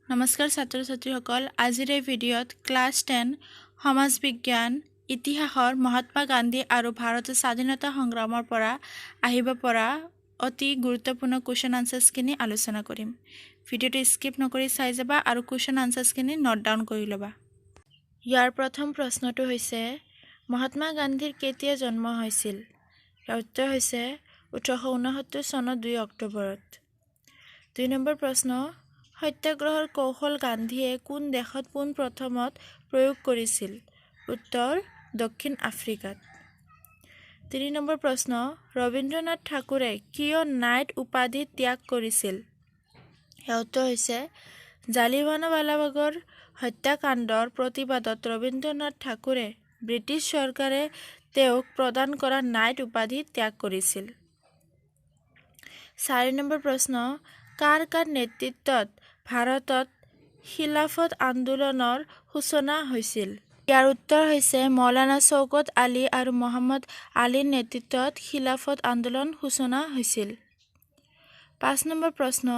নমস্কাৰ ছাত্ৰ ছাত্ৰীসকল, আজিৰ এই ভিডিঅ'ত ক্লাছ 10 সমাজ বিজ্ঞান ইতিহাসৰ মহাত্মা গান্ধী আৰু ভাৰতৰ স্বাধীনতা সংগ্ৰামৰ পৰা আহিব পৰা অতি গুৰুত্বপূৰ্ণ কুৱেশ্যন আনচাৰ্ছখিনি আলোচনা কৰিম। ভিডিঅ'টো স্কিপ নকৰি চাই যাবা আৰু কুৱেশ্যন আনচাৰ্ছখিনি নোট ডাউন কৰি ল'বা। ইয়াৰ প্ৰথম প্ৰশ্নটো হৈছে, মহাত্মা গান্ধীৰ কেতিয়া জন্ম হৈছিল? ইয়াৰ উত্তৰ হৈছে 1869 চনৰ 2 অক্টোবৰত। 2 নম্বৰ প্ৰশ্ন, সত্যাগ্ৰহৰ কৌশল গান্ধীয়ে কোন দেশত পোনপ্ৰথমত প্ৰয়োগ কৰিছিল? উত্তৰ, দক্ষিণ আফ্ৰিকাত। 3 নম্বৰ প্ৰশ্ন, ৰবীন্দ্ৰনাথ ঠাকুৰে কিয় নাইট উপাধি ত্যাগ কৰিছিল? ইয়াৰ উত্তৰ হৈছে জালিৱানৱালাবাগৰ হত্যাকাণ্ডৰ প্ৰতিবাদত ৰবীন্দ্ৰনাথ ঠাকুৰে ব্ৰিটিছ চৰকাৰে তেওঁক প্ৰদান কৰা নাইট উপাধি ত্যাগ কৰিছিল। 4 নম্বৰ প্ৰশ্ন, কাৰ কাৰ নেতৃত্বত ভাৰতত খিলাফত আন্দোলনৰ সূচনা হৈছিল? ইয়াৰ উত্তৰ হৈছে মৌলানা চৌকত আলী আৰু মহম্মদ আলীৰ নেতৃত্বত খিলাফত আন্দোলন সূচনা হৈছিল। 5 নম্বৰ প্ৰশ্ন,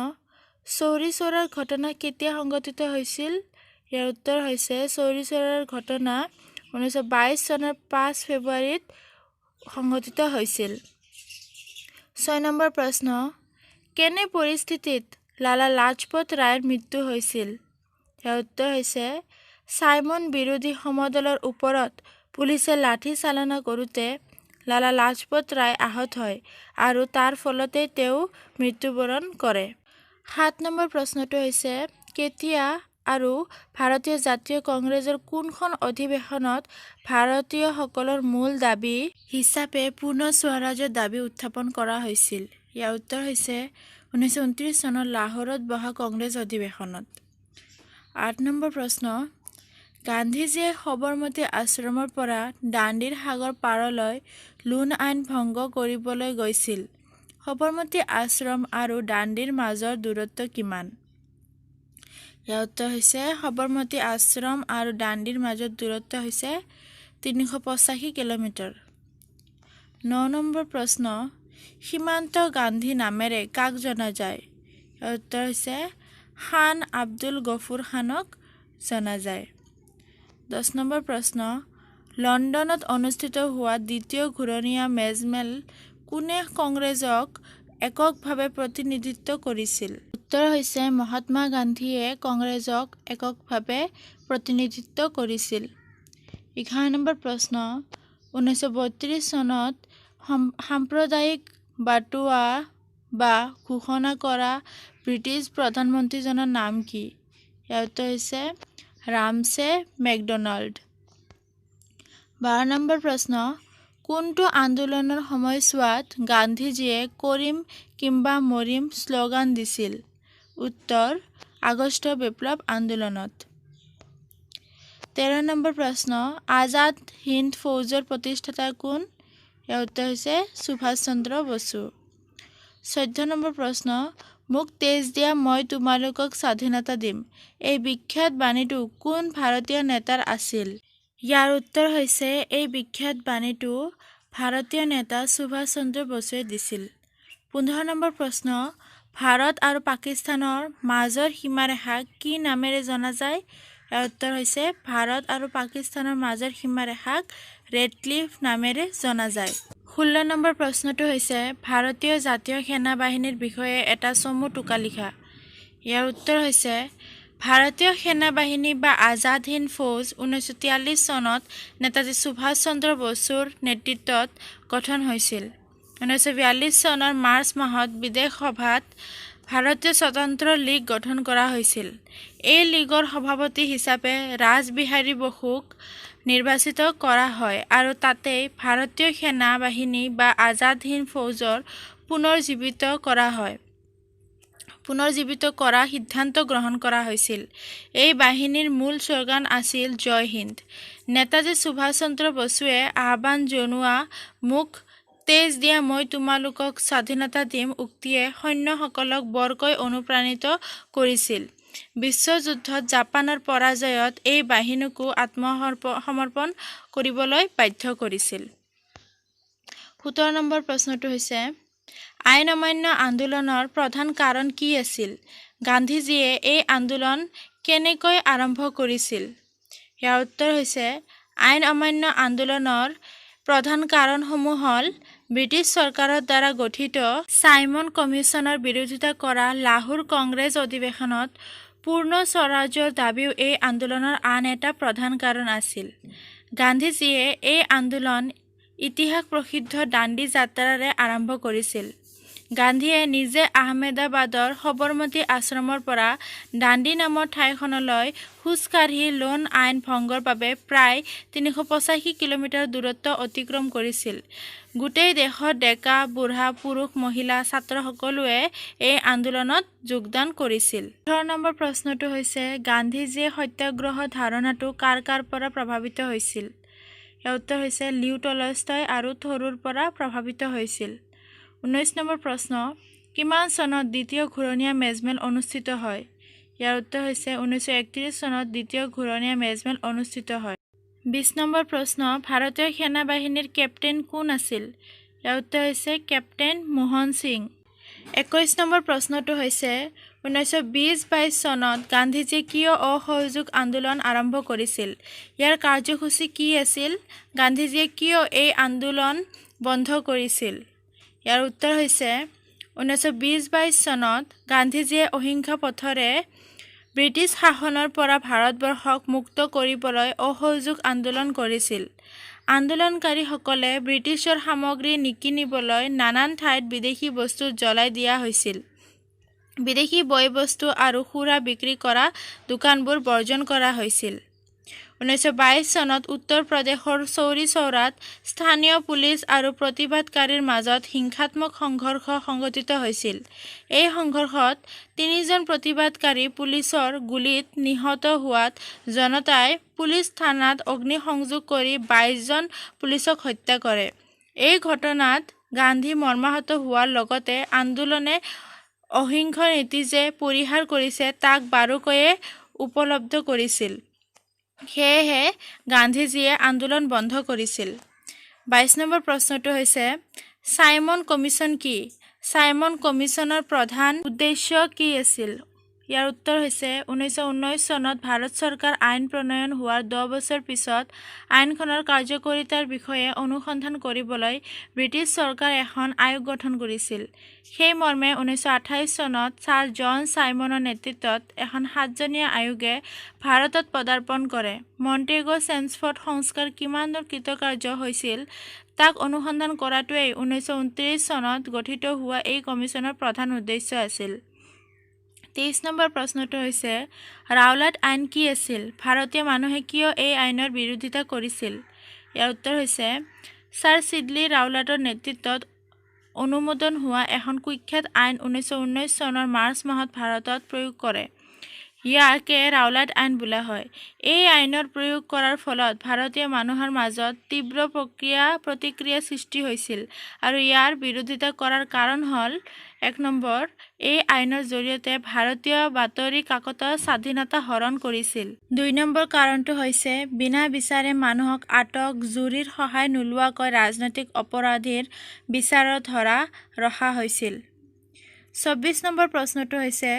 চৌৰি চৌৰাৰ ঘটনা কেতিয়া সংঘটিত হৈছিল? ইয়াৰ উত্তৰ হৈছে চৌৰি চৌৰাৰ ঘটনা 1922 চনৰ 5 ফেব্ৰুৱাৰীত সংঘটিত হৈছিল। 6 নম্বৰ প্ৰশ্ন, কেনে পৰিস্থিতিত লালা লাজপত ৰায়ৰ মৃত্যু হৈছিল? ইয়াৰ উত্তৰ হৈছে চাইমন বিৰোধী সমদলৰ ওপৰত পুলিচে লাঠি চালনা কৰোঁতে লালা লাজপত ৰায় আহত হয় আৰু তাৰ ফলতেই তেওঁ মৃত্যুবৰণ কৰে। 7 নম্বৰ প্ৰশ্নটো হৈছে, কেতিয়া আৰু ভাৰতীয় জাতীয় কংগ্ৰেছৰ কোনখন অধিৱেশনত ভাৰতীয়সকলৰ মূল দাবী হিচাপে পূৰ্ণ স্বৰাজৰ দাবী উত্থাপন কৰা হৈছিল? ইয়াৰ উত্তৰ হৈছে 1929 চনৰ লাহোৰত বহা কংগ্ৰেছ অধিৱেশনত। 8 নম্বৰ প্ৰশ্ন, গান্ধীজীয়ে সবৰমতী আশ্ৰমৰ পৰা দাণ্ডিৰ সাগৰ পাৰলৈ লোন আইন ভংগ কৰিবলৈ গৈছিল। সবৰমতী আশ্ৰম আৰু দাণ্ডিৰ মাজৰ দূৰত্ব কিমান? ইয়াৰ উত্তৰ হৈছে সবৰমতী আশ্ৰম আৰু দাণ্ডিৰ মাজৰ দূৰত্ব হৈছে 385 কিলোমিটাৰ। 9 নম্বৰ প্ৰশ্ন, সীমান্ত গান্ধী নামেৰে কাক জনা যায়? ইয়াৰ উত্তৰ হৈছে খান আব্দুল গফুৰ খানক জনা যায়। 10 নম্বৰ প্ৰশ্ন, লণ্ডনত অনুষ্ঠিত হোৱা দ্বিতীয় ঘূৰণীয়া মেজমেল কোনে কংগ্ৰেছক এককভাৱে প্ৰতিনিধিত্ব কৰিছিল? উত্তৰ হৈছে মহাত্মা গান্ধীয়ে কংগ্ৰেছক এককভাৱে প্ৰতিনিধিত্ব কৰিছিল। 11 নম্বৰ প্ৰশ্ন, 1932 চনত সাম্প্ৰদায়িক বাটোৱা বা ঘোষণা কৰা ব্ৰিটিছ প্ৰধানমন্ত্ৰীজনৰ নাম কি? ইয়াৰ উত্তৰ হৈছে ৰামছে মেকডনাল্ড। 12 নম্বৰ প্ৰশ্ন, কোনটো আন্দোলনৰ সময়ছোৱাত গান্ধীজীয়ে কৰিম কিম্বা মৰিম শ্লোগান দিছিল? উত্তৰ, আগষ্ট বিপ্লৱ আন্দোলনত। 13 নম্বৰ প্ৰশ্ন, আজাদ হিন্দ ফৌজৰ প্ৰতিষ্ঠাতা কোন? ইয়াৰ উত্তৰ হৈছে সুভাষ চন্দ্ৰ বসু। 14 নম্বৰ প্ৰশ্ন, মোক তেজ দিয়া মই তোমালোকক স্বাধীনতা দিম, এই বিখ্যাত বাণীটো কোন ভাৰতীয় নেতাৰ আছিল? ইয়াৰ উত্তৰ হৈছে এই বিখ্যাত বাণীটো ভাৰতীয় নেতা সুভাষ চন্দ্ৰ বসুৱে দিছিল। 15 নম্বৰ প্ৰশ্ন, ভাৰত আৰু পাকিস্তানৰ মাজৰ সীমাৰেখাক কি নামেৰে জনা যায়? ইয়াৰ উত্তৰ হৈছে ভাৰত আৰু পাকিস্তানৰ মাজৰ সীমাৰেখাক ৰেডক্লিফ নামেৰে জনা যায়। 16 নম্বৰ প্ৰশ্নটো হৈছে ভাৰতীয় জাতীয় সেনাবাহিনীৰ বিষয়ে এটা চমু টোকা লিখা। ইয়াৰ উত্তৰ হৈছে ভাৰতীয় সেনাবাহিনী বা আজাদ হিন্দ ফৌজ 1943 চনত নেতাজী সুভাষ চন্দ্ৰ বসুৰ নেতৃত্বত গঠন হৈছিল। 1942 চনৰ মাৰ্চ মাহত বিদেশ সভাত ভাৰতীয় স্বতন্ত্ৰ লীগ গঠন কৰা হৈছিল। এই লীগৰ সভাপতি হিচাপে ৰাসবিহাৰী বসুক নিৰ্বাচিত কৰা হয় আৰু তাতেই ভাৰতীয় সেনা বাহিনী বা আজাদ হিন্দ ফৌজৰ পুনৰ্জীৱিত কৰা সিদ্ধান্ত গ্ৰহণ কৰা হৈছিল। এই বাহিনীৰ মূল শ্লোগান আছিল জয় হিন্দ। নেতাজী সুভাষ চন্দ্ৰ বসুৱে আহ্বান জনোৱা মোক তেজ দিয়া মই তোমালোকক স্বাধীনতা দিম উক্তিয়ে সৈন্যসকলক বৰকৈ অনুপ্ৰাণিত কৰিছিল। বিশ্বযুদ্ধত জাপানৰ পৰাজয়ত এই বাহিনীকো আত্মসমৰ্পণ কৰিবলৈ বাধ্য কৰিছিল। 17 নম্বৰ প্ৰশ্নটো হৈছে আইন অমান্য আন্দোলনৰ প্ৰধান কাৰণ কি আছিল? গান্ধীজীয়ে এই আন্দোলন কেনেকৈ আৰম্ভ কৰিছিল? ইয়াৰ উত্তৰ হৈছে আইন অমান্য আন্দোলনৰ প্ৰধান কাৰণসমূহ হ'ল ব্ৰিটিছ চৰকাৰৰ দ্বাৰা গঠিত চাইমন কমিছনৰ বিৰোধিতা কৰা লাহোৰ কংগ্ৰেছ অধিৱেশনত পূৰ্ণ স্বৰাজৰ দাবীও এই আন্দোলনৰ আন এটা প্ৰধান কাৰণ আছিল। গান্ধীজীয়ে এই আন্দোলন ইতিহাস প্ৰসিদ্ধ দাণ্ডি যাত্ৰাৰে আৰম্ভ কৰিছিল। গান্ধীয়ে নিজে আহমেদাবাদৰ সবৰমতী আশ্ৰমৰ পৰা দাণ্ডি নামৰ ঠাইখনলৈ খোজকাঢ়ি লোন আইন ভংগৰ বাবে প্ৰায় 385 কিলোমিটাৰ দূৰত্ব অতিক্ৰম কৰিছিল। গোটেই দেশৰ ডেকা, বুঢ়া, পুৰুষ, মহিলা, ছাত্ৰ সকলোৱে এই আন্দোলনত যোগদান কৰিছিল। 18 নম্বৰ প্ৰশ্নটো হৈছে গান্ধীজীয়ে সত্যাগ্ৰহ ধাৰণাটো কাৰ কাৰ পৰা প্ৰভাৱিত হৈছিল? ইয়াৰ উত্তৰ হৈছে লিও টলষ্টয় আৰু থৰুৰ পৰা প্ৰভাৱিত হৈছিল। 19 নম্বৰ প্ৰশ্ন, কিমান চনত দ্বিতীয় ঘূৰণীয়া মেজমেল অনুষ্ঠিত হয়? ইয়াৰ উত্তৰ হৈছে 1931 চনত দ্বিতীয় ঘূৰণীয়া মেজমেল অনুষ্ঠিত হয়। 20 নম্বৰ প্ৰশ্ন, ভাৰতীয় সেনাবাহিনীৰ কেপ্টেইন কোন আছিল? ইয়াৰ উত্তৰ হৈছে কেপ্টেইন মোহন সিং। 21 নম্বৰ প্ৰশ্নটো হৈছে 1920-22 চনত গান্ধীজীয়ে কিয় অসহযোগ আন্দোলন আৰম্ভ কৰিছিল? ইয়াৰ কাৰ্যসূচী কি আছিল? গান্ধীজীয়ে কিয় এই আন্দোলন বন্ধ কৰিছিল? ইয়াৰ উত্তৰ হৈছে 1920-22 চনত গান্ধীজীয়ে অহিংসা পথৰে ব্ৰিটিছ শাসনৰ পৰা ভাৰতবৰ্ষক মুক্ত কৰিবলৈ অসহযোগ আন্দোলন কৰিছিল। আন্দোলনকাৰীসকলে ব্ৰিটিছৰ সামগ্ৰী নিকিনিবলৈ নানান ঠাইত বিদেশী বস্তু জ্বলাই দিয়া হৈছিল। বিদেশী বয়-বস্তু আৰু সুৰা বিক্ৰী কৰা দোকানবোৰ বৰ্জন কৰা হৈছিল। 1922 চনত উত্তৰ প্ৰদেশৰ চৌৰি চৌৰাত স্থানীয় পুলিচ আৰু প্ৰতিবাদকাৰীৰ মাজত হিংসাত্মক সংঘৰ্ষ সংঘটিত হৈছিল। এই সংঘৰ্ষত তিনিজন প্ৰতিবাদকাৰী পুলিচৰ গুলীত নিহত হোৱাত জনতাই পুলিচ থানাত অগ্নিসংযোগ কৰি 22 জন পুলিচক হত্যা কৰে। এই ঘটনাত গান্ধী মৰ্মাহত হোৱাৰ লগতে আন্দোলনে অহিংস নীতি যে পৰিহাৰ কৰিছে তাক বাৰুকৈয়ে উপলব্ধ কৰিছিল। সেয়েহে গান্ধীজীয়ে আন্দোলন বন্ধ কৰিছিল। 22 নম্বৰ প্ৰশ্নটো হৈছে চাইমন কমিছন কি? চাইমন কমিছনৰ প্ৰধান উদ্দেশ্য কি আছিল? ইয়াৰ উত্তৰ হৈছে 1919 চনত ভাৰত চৰকাৰ আইন প্ৰণয়ন হোৱাৰ 10 বছৰ পিছত আইনখনৰ কাৰ্যকৰিতাৰ বিষয়ে অনুসন্ধান কৰিবলৈ ব্ৰিটিছ চৰকাৰ এখন আয়োগ গঠন কৰিছিল। সেই মৰ্মে 1928 চনত ছাৰ জন চাইমনৰ নেতৃত্বত এখন 7জনীয়া আয়োগে ভাৰতত পদাৰ্পণ কৰে। মণ্টেগো চেমছফৰ্ড সংস্কাৰ কিমান দূৰ কৃতকাৰ্য হৈছিল তাক অনুসন্ধান কৰাটোৱেই 1929 চনত গঠিত হোৱা এই কমিছনৰ প্ৰধান উদ্দেশ্য আছিল। 23 নম্বৰ প্ৰশ্নটো হৈছে ৰাওলাট আইন কি আছিল? ভাৰতীয় মানুহে কিয় এই আইনৰ বিৰোধিতা কৰিছিল? ইয়াৰ উত্তৰ হৈছে ছাৰ চিডলি ৰাওলাটৰ নেতৃত্বত অনুমোদন হোৱা এখন কুখ্যাত আইন 1919 চনৰ মাৰ্চ মাহত ভাৰতত প্ৰয়োগ কৰে। ইয়াকে ৰাওলাট আইন বোলা হয়। এই আইনৰ প্ৰয়োগ কৰাৰ ফলত ভাৰতীয় মানুহৰ মাজত তীব্ৰ প্ৰতিক্ৰিয়া সৃষ্টি হৈছিল আৰু ইয়াৰ বিৰোধিতা কৰাৰ কাৰণ হ'ল 1 নম্বৰ, এই আইনৰ জৰিয়তে ভাৰতীয় বাতৰি কাকতৰ স্বাধীনতা হৰণ কৰিছিল। 2 নম্বৰ কাৰণটো হৈছে বিনা বিচাৰে মানুহক আটক, জুৰিৰ সহায় নোলোৱাকৈ ৰাজনৈতিক অপৰাধীৰ বিচাৰৰ ধৰা ৰখা হৈছিল। 24 নম্বৰ প্ৰশ্নটো হৈছে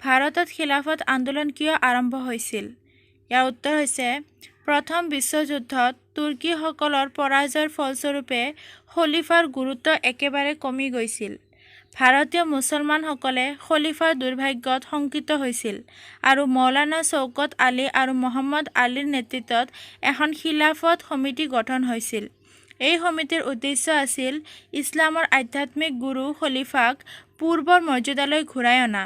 ভাৰতত খিলাফত আন্দোলন কিয় আৰম্ভ হৈছিল? ইয়াৰ উত্তৰ হৈছে প্ৰথম বিশ্বযুদ্ধত তুৰ্কীসকলৰ পৰাজয়ৰ ফলস্বৰূপে খলিফাৰ গুৰুত্ব একেবাৰে কমি গৈছিল। ভাৰতীয় মুছলমানসকলে খলিফাৰ দুৰ্ভাগ্যত শংকিত হৈছিল আৰু মৌলানা চৌকত আলী আৰু মহম্মদ আলীৰ নেতৃত্বত এখন খিলাফত সমিতি গঠন হৈছিল। এই সমিতিৰ উদ্দেশ্য আছিল ইছলামৰ আধ্যাত্মিক গুৰু খলিফাক পূৰ্বৰ মৰ্যাদালৈ ঘূৰাই অনা।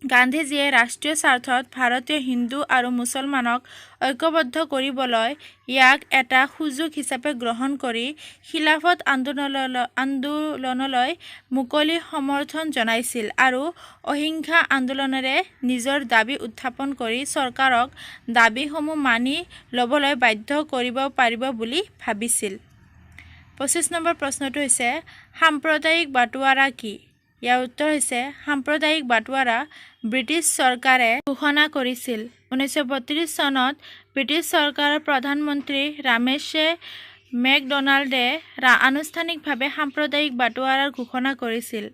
গান্ধীজীয়ে ৰাষ্ট্ৰীয় স্বাৰ্থত ভাৰতীয় হিন্দু আৰু মুছলমানক ঐক্যবদ্ধ কৰিবলৈ ইয়াক এটা সুযোগ হিচাপে গ্ৰহণ কৰি খিলাফত আন্দোলনলৈ মুকলি সমৰ্থন জনাইছিল আৰু অহিংসা আন্দোলনেৰে নিজৰ দাবী উত্থাপন কৰি চৰকাৰক দাবীসমূহ মানি ল'বলৈ বাধ্য কৰিব পাৰিব বুলি ভাবিছিল। 25 নম্বৰ প্ৰশ্নটো হৈছে সাম্প্ৰদায়িক বাটোৱাৰা কি? ইয়াৰ উত্তৰ হৈছে সাম্প্ৰদায়িক বাটোৱাৰা ব্ৰিটিছ চৰকাৰে ঘোষণা কৰিছিল। 1932 চনত ব্ৰিটিছ চৰকাৰৰ প্ৰধানমন্ত্ৰী ৰামেশে মেকডনাল্ডে আনুষ্ঠানিকভাৱে সাম্প্ৰদায়িক বাটোৱাৰাৰ ঘোষণা কৰিছিল।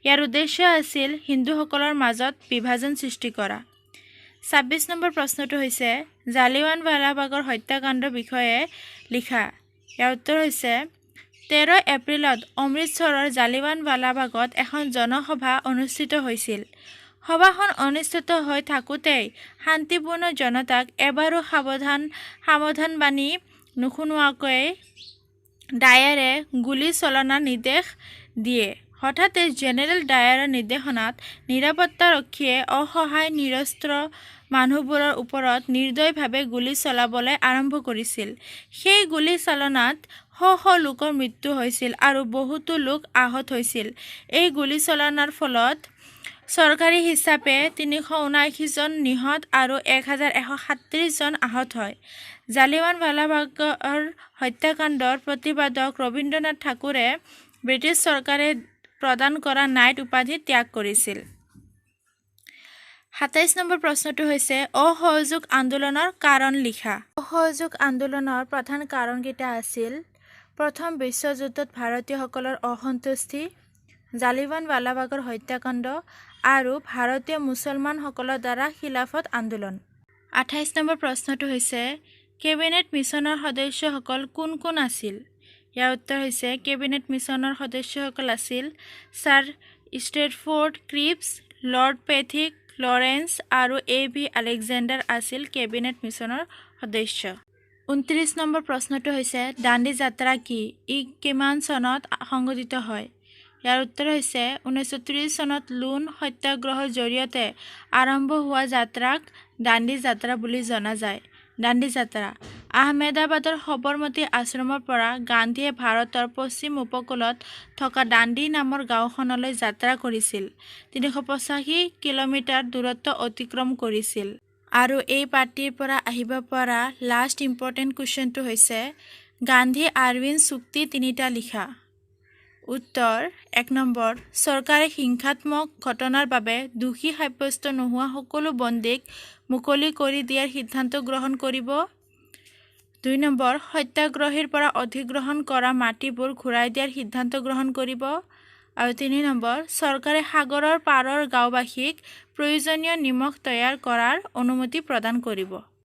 ইয়াৰ উদ্দেশ্য আছিল হিন্দুসকলৰ মাজত বিভাজন সৃষ্টি কৰা। 26 নম্বৰ প্ৰশ্নটো হৈছে, জালিৱানৱালাবাগৰ হত্যাকাণ্ডৰ বিষয়ে লিখা। ইয়াৰ উত্তৰ হৈছে, 13 এপ্ৰিলত অমৃতসৰৰ জালিৱানৱালাবাগত এখন জনসভা অনুষ্ঠিত হৈছিল। সভাখন অনুষ্ঠিত হৈ থাকোঁতেই শান্তিপূৰ্ণ জনতাক এবাৰো সাৱধানবাণী নুশুনোৱাকৈ ডায়াৰে গুলী চলনাৰ নিৰ্দেশ দিয়ে। হঠাতে জেনেৰেল ডায়াৰৰ নিৰ্দেশনাত নিৰাপত্তাৰক্ষীয়ে অসহায় নিৰস্ত্ৰ মানুহবোৰৰ ওপৰত নিৰ্দয়ভাৱে গুলী চলাবলৈ আৰম্ভ কৰিছিল। সেই গুলীচালনাত শ শ লোকৰ মৃত্যু হৈছিল আৰু বহুতো লোক আহত হৈছিল। এই গুলীচালনাৰ ফলত চৰকাৰী হিচাপে 379 জন নিহত আৰু 1137 জন আহত হয়। জালিৱানৱালাবাগৰ হত্যাকাণ্ডৰ প্ৰতিবাদত ৰবীন্দ্ৰনাথ ঠাকুৰে ব্ৰিটিছ চৰকাৰে প্ৰদান কৰা নাইট উপাধি ত্যাগ কৰিছিল। 27 নম্বৰ প্ৰশ্নটো হৈছে, অসহযোগ আন্দোলনৰ কাৰণ লিখা। অসহযোগ আন্দোলনৰ প্ৰধান কাৰণকেইটা আছিল প্ৰথম বিশ্বযুদ্ধত ভাৰতীয়সকলৰ অসন্তুষ্টি, জালিৱানৱালাবাগৰ হত্যাকাণ্ড আৰু ভাৰতীয় মুছলমানসকলৰ দ্বাৰা খিলাফত আন্দোলন। 28 নম্বৰ প্ৰশ্নটো হৈছে, কেবিনেট মিছনৰ সদস্যসকল কোন কোন আছিল? ইয়াৰ উত্তৰ হৈছে, কেবিনেট মিছনৰ সদস্যসকল আছিল sir Stafford Cripps, lord Pethick Lawrence আৰু এ ভি আলেকজেণ্ডাৰ আছিল কেবিনেট মিছনৰ সদস্য। 29 নম্বৰ প্ৰশ্নটো হৈছে, দাণ্ডি যাত্ৰা কি? ই কিমান চনত সংঘটিত হয়? ইয়াৰ উত্তৰ হৈছে, 1930 চনত লোন সত্যাগ্ৰহৰ জৰিয়তে আৰম্ভ হোৱা যাত্ৰাক দাণ্ডি যাত্ৰা বুলি জনা যায়। দাণ্ডি যাত্ৰা আহমেদাবাদৰ সবৰমতী আশ্ৰমৰ পৰা গান্ধীয়ে ভাৰতৰ পশ্চিম উপকূলত থকা দাণ্ডি নামৰ গাঁওখনলৈ যাত্ৰা কৰিছিল। 385 কিলোমিটাৰ দূৰত্ব অতিক্ৰম কৰিছিল। আৰু এই পাৰ্টটিৰ পৰা আহিব পৰা লাষ্ট ইম্পৰ্টেণ্ট কুৱেশ্যনটো হৈছে, গান্ধী আৰউইন চুক্তি তিনিটা লিখা। উত্তৰ: 1 নম্বৰ, চৰকাৰে হিংসাত্মক ঘটনাৰ বাবে দোষী সাব্যস্ত নোহোৱা সকলো বন্দীক মুকলি কৰি দিয়াৰ সিদ্ধান্ত গ্ৰহণ কৰিব। 2 নম্বৰ, সত্যাগ্ৰহীৰ পৰা অধিগ্ৰহণ কৰা মাটিবোৰ ঘূৰাই দিয়াৰ সিদ্ধান্ত গ্ৰহণ কৰিব। আৰু 3 নম্বৰ, চৰকাৰে সাগৰৰ পাৰৰ গাঁওবাসীক প্ৰয়োজনীয় নিমখ তৈয়াৰ কৰাৰ অনুমতি প্ৰদান কৰিব।